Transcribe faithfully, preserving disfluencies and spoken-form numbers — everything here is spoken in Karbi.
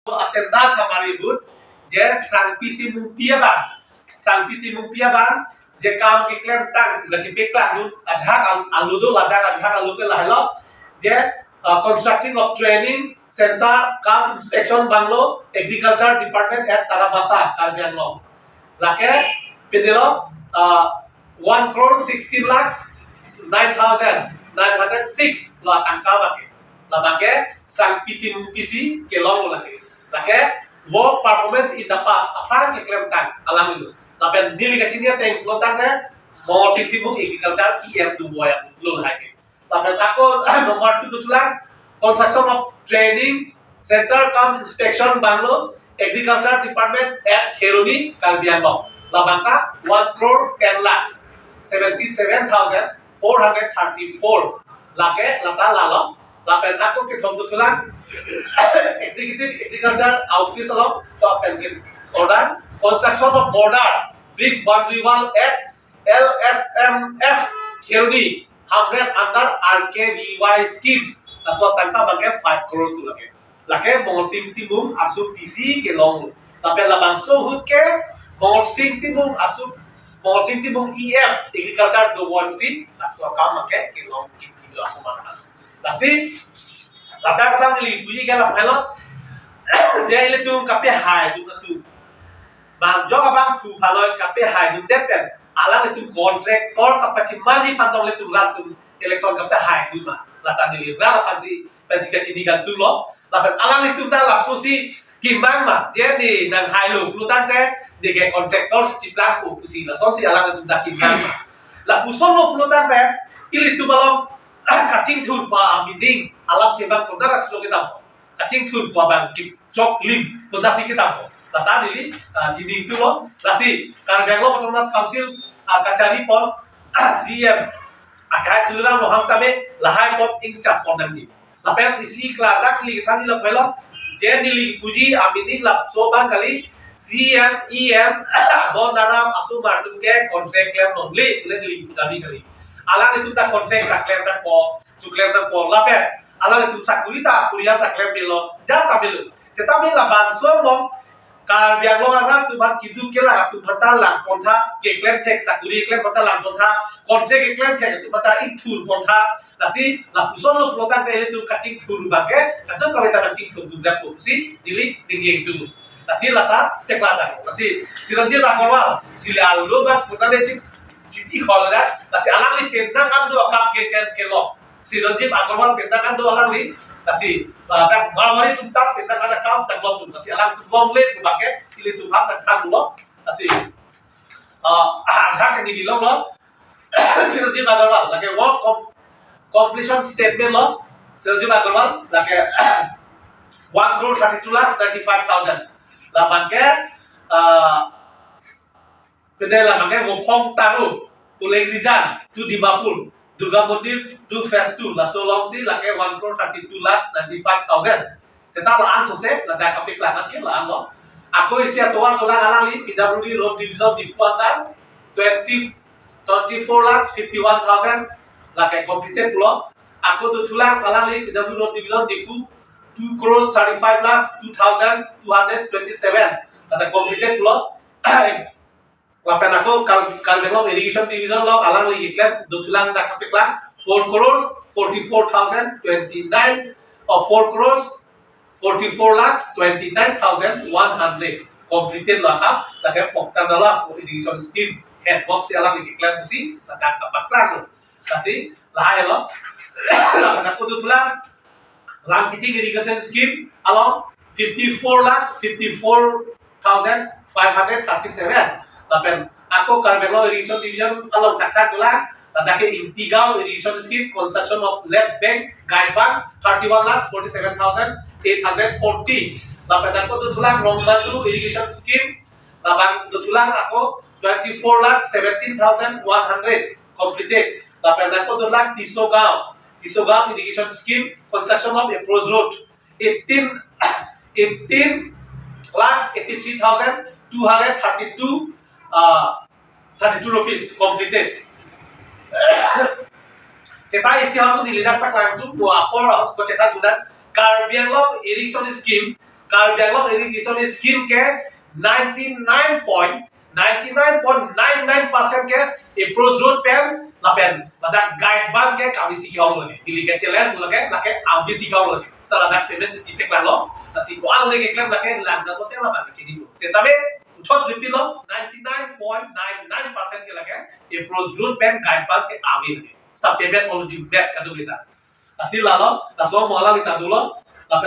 Atendar kamari ahut, je Sangpi Timungpi abang, Sangpi Timungpi abang je kam keklemtang, kachipeklang ahut, ajahak al-, alu do, ladak ajahak alu ke lahelo, je, uh, constructing of training center cum inspection bungalow, agriculture department at Tarabasa, Karbi Anglong. Lake pindilo, uh, one crore sixteen lakhs nine thousand nine hundred six lo atangka abang ke. Labang ke Sangpi Timungpi si kelong lake. Lake work performance in the past, aphrang keklemtang alangli lo. Lapen neli kachini ateng pulotangte Mongorsing Timung Agriculture E M do boya lo lahai ke. Lapen ako number two dothulang, construction of training center cum inspection bungalow, agriculture department at Kheroni, Karbi Anglong. Labang ta one crore ten lakhs seventy seven thousand four hundred thirty four. Lake lata lalo. Lapen ako kethom dothulang, executive agriculture office along, to pen order, construction of border bridge boundary wall at L S M F Kheroni Hamlet under R K V Y schemes. Laso atangka abang ke five crores tu lake. Lake Mongorsing Timung asu P C kelong. Lapen labangso ahut ke Mongorsing Timung asu, Mongorsing Timung E M Agriculture do boyang si laso akam abang ke kelong ke laso mata. Lasi ladak abang ili puji ke laphelo. Je ilitum kapehaidun atum, bang jok abang phu phaloi kapehaidundet pen alanglitum contractor kapachimanji aphan tong ilitum rat atum election kapehaidun ma? Lata neli rat aphan si pensi kachini kangtung lo. Lapen alanglitum ta laso si kimang ma, je ne nanghailo pulotangte ne ke contractor si chiplangpo pusi, lason si alanglitum ta kimang ma? Lapuson lo pulotangte ilitum along kachingthur pa meaning alam ke bang konat athulo kedam. Kachingthur pa bang kechok lim konat si kedam. Lata neli, ah, jining thulo. Lasi Karbi Anglong Autonomous Council, ah, kachari pon, ah, C E M akai Tuliram Ronghang tame lahai pon ingchap pon nangji. Lapen isi klardak neli kethan neli laphelo. Je neli puji a meaning laso abang kali, C E M, E M, don daram asomar atum ke contract klem longle, le neli putami kali. Alanglitum ta contract ta klemtangpo, choklemtangpo, lapen alanglitum sakuri ta, kuriam ta klem melo, ja ta melo. Setame labangso along Karbi Anglong arat atum aphan keduk kelak atum aphan ta lang pontha, keklem thek sakuri keklem pontha lang pontha, contract keklem thek atum aphan ta ingthur pontha. Lasi lapuson lo pulotangte ilitum kachingthur abang ke, kadokave ta nangchingthurdundet pusi neli ningjengthu. Lasi lata tekla dang. Lasi Chiranjeev Agarwal, neli alu abang putane ching, chingki hol da. Lasi alangli pen nang an do akam ke ken kelong. Chiranjeev Agarwal pen nang an do alangli. Lasi, ah, dak Marwari atum ta pen nang an akam ta longle. Lasi alangtum longle abang ke ilitum aphan ta thanlo. Lasi, ah, ah, dak neli longlo. Chiranjeev Agarwal, lake work com-, completion statement lo, Chiranjeev Agarwal, lake one crore thirty-two lakhs ninety-five thousand. Labang ke, ah, pende labang ke Vophong Taro, Puleng Rijan, to Dimapur, Durga Mandir, to phase two, laso along si, lake one crore thirty-two lakhs ninety-five thousand. Seta la-an sose, ladak kapeklang an ke la-an lo. Ako isi atovar dolang alangli, P W D Road Division Diphu under, twenty, twenty-four lakhs fifty-one thousand, lake completed pulo. Ako dothulang alangli, P W D Road Division Diphu, two crores thirty-five lakhs two thousand two hundred twenty-seven, lake completed pulo. Lapen ako Kar-, Karbi Anglong Irrigation Division along alangli keklem dothulang dak kapeklang four crores forty-four thousand twenty-nine, or four crores forty-four lakhs twenty-nine thousand one hundred. Completed lo akam, lake Pokta Nala irrigation scheme, head work si alangli keklem pusi dak kapaklang lo. Lasi lahai lo. Lapen ako dothulang Langkiching Irrigation Scheme along fifty-four lakhs fifty-four thousand five hundred thirty-seven. Lapen ako Karbi Anglong Irrigation Division along thakthak dolang, ladak ke Ingtigaon Irrigation Scheme, construction of left bank, guide bank, thirty-one lakhs forty-seven thousand eight hundred forty. Lapen ako dothulang Rongmandu Irrigation Schemes, lapen dothulang ako twenty-four lakhs seventeen thousand one hundred completed. Lapen ako dolang Tisogaon, Tisogaon Irrigation Scheme, construction of approach road, eighteen, eighteen lakhs eighty-three thousand two hundred thirty-two, uh, thirty-two rupees completed. Seta isi hanu neli dak paklangthu, bo apor ako chethan thunan, Karbi Anglong Irrigation Scheme, Karbi Anglong irrigation scheme ke ninety nine point ninety nine point nine nine percent ke approach road pen lapen ladak guide bus ke kami si ke-ong lagi. Ili ke challenge lagi, lake kami si ke-ong lagi. Seta ladak payment ipek lang lo. Lasi ko-an le keklem lake lang dan hotel laban ke chini lo. Setame puthot repeat lo, ninety nine point nine nine percent ke lake approach road pen guide bus ke kami lagi. Seta payment already made kadokave ta. Lasi lalo, laso mo alanglitum dolo.